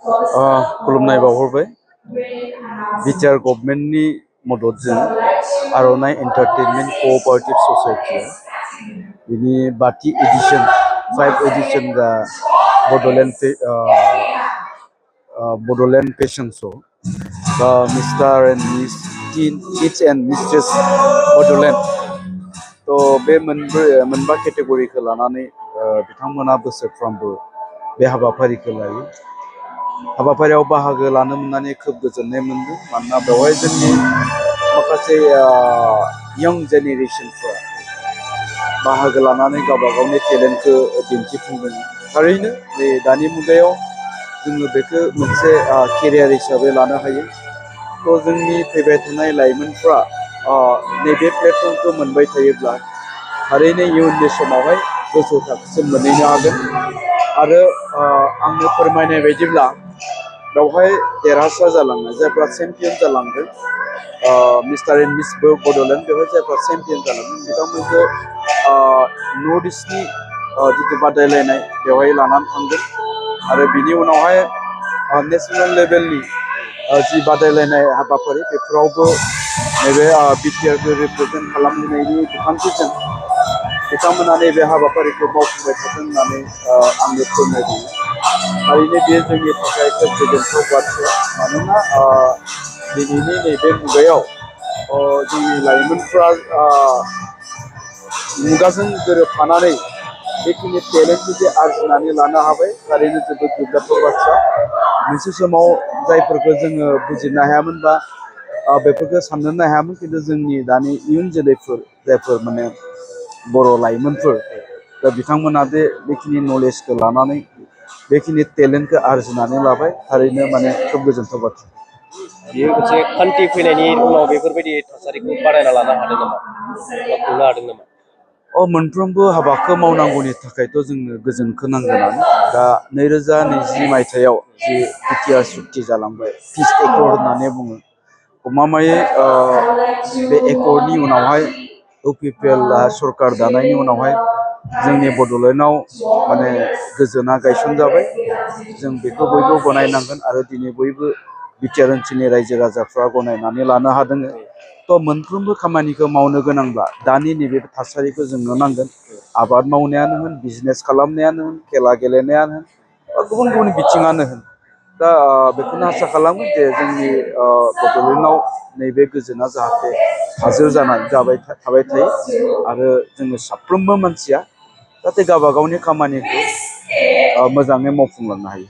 खुलुमनाय बावहरबाय बिटिआर गभर्नमेन्टनि मददजों आर'नाइ एन्टारटेनमेन्ट कअपारेटिभ ससाइटिया बिनि बाथि एडिशन 5 एडिशन जा Bodoland fashion show mister and miss kids and mistress Bodoland तो बे मोनबा केटेगरिखौ लानानै बिथांमोना बोसोरफ्रोमबो बे हाबाफारिखौ लायो। हाबाफारियाव बाहागो लानो मोननानै खोब गोजोननाय मोनदों मानोना बेवहाय जोंनि माखासे यंग जेनेरेशनफ्रा बाहागो लानानै गावबा गावनि टेलेन्टखौ दिन्थिफुंदों। थारैनो बे दानि मुगायाव जोङो बेखौ मोनसे केरियार हिसाबै लानो हायो। तो जोंनि फैबाय थानाय लाइमोनफ्रा नैबे प्लेटफर्मखौ मोनबाय थायोब्ला थारैनो इयुननि समावहाय गोजौ थाखोसिम मोनहैनो हागोन। आरो आंनो फोरमायनाय बायदिब्ला बेवहाय देरहासार जालांनाय जायफ्रा चेम्पियन जालांदों मिस्टार एन्ड मिस बड'लेण्ड बेवहाय जायफ्रा चेम्पियन जालांदों बिथांमोनखौ नर्थ इस्टनि जिथु बादायलायनाय बेवहाय लानानै थांगोन आरो बिनि उनावहाय नेसनेल लेभेलनि जि बादायलायनाय हाबाफारि बेफोरावबो नैबे बिटिआरखौ रिप्रेजेन्ट खालामहोनायनि बिथांखिजों बिथांमोना नैबे हाबाफारिखौ मावफुंबाय थादों होननानै आंनो फोरमायदों। थारैनो बेयो जोंनि थाखाय खोब गोजोनथाव बाथ्रा मानोना दिनैनि नैबे मुगायाव जोंनि लाइमोनफ्रा मुगाजों गोरोबफानानै बेखिनि टेलेन्टखौ जे आरजिनानै लानो हाबाय थारैनो जोबोद गोग्गाथाव बाथ्रा। मोनसे समाव जायफोरखौ जोङो बुजिनो हायामोन बा बेफोरखौ साननोनो हायामोन खिन्थु जोंनि दानि इयुन जोलैफोर जायफोर माने बर' लाइमोनफोर दा बिथांमोना बेखिनि नलेजखौ लानानै बेखिनि टेलेन्टखौ आरजिनानै लाबाय थारैनो माने खोब गोजोनथाव बाथ्रा। बेयो मोनसे खान्थि फैनायनि उनाव बेफोरबायदि थासारिखौ बानायना लानो हादों नामा बा खुंनो हादों नामा? मोनफ्रोमबो हाबाखौ मावनांगौनि थाखायथ' जोंनो गोजोनखौ नांगोनानो। दा 2020 मायथाइयाव जि बिटिआर सुक्ति जालांबाय पिस एकर्ड होननानै बुङो गमामायै बे एकर्डनि उनावहाय इउपिपिएल सरकार दानायनि उनावहाय जोंनि बड'लेण्डआव माने गोजोना गायसनजाबाय। जों बेखौ बयबो गनायनांगोन आरो दिनै बयबो बिटिआर ओनसोलनि रायजो राजाफ्रा गनायनानै लानो हादों। थ' मोनफ्रोमबो खामानिखौ मावनो गोनांब्ला दानि नैबे थासारिखौ जोंनो नांगोन। आबाद मावनायानो होन बिजनेस खालामनायानो होन खेला गेलेनायानो होन बा गुबुन गुबुन बिथिङानो होन दा बेखौनो आसा खालामो जे जोंनि बड'लेण्डआव नैबे गोजोना जाहाथे हाजो जाबाय थाबाय थायो आरो जोङो साफ्रोमबो मानसिया जाहाथे गावबा गावनि खामानिखौ मोजाङै मावफुंलांनो हायो।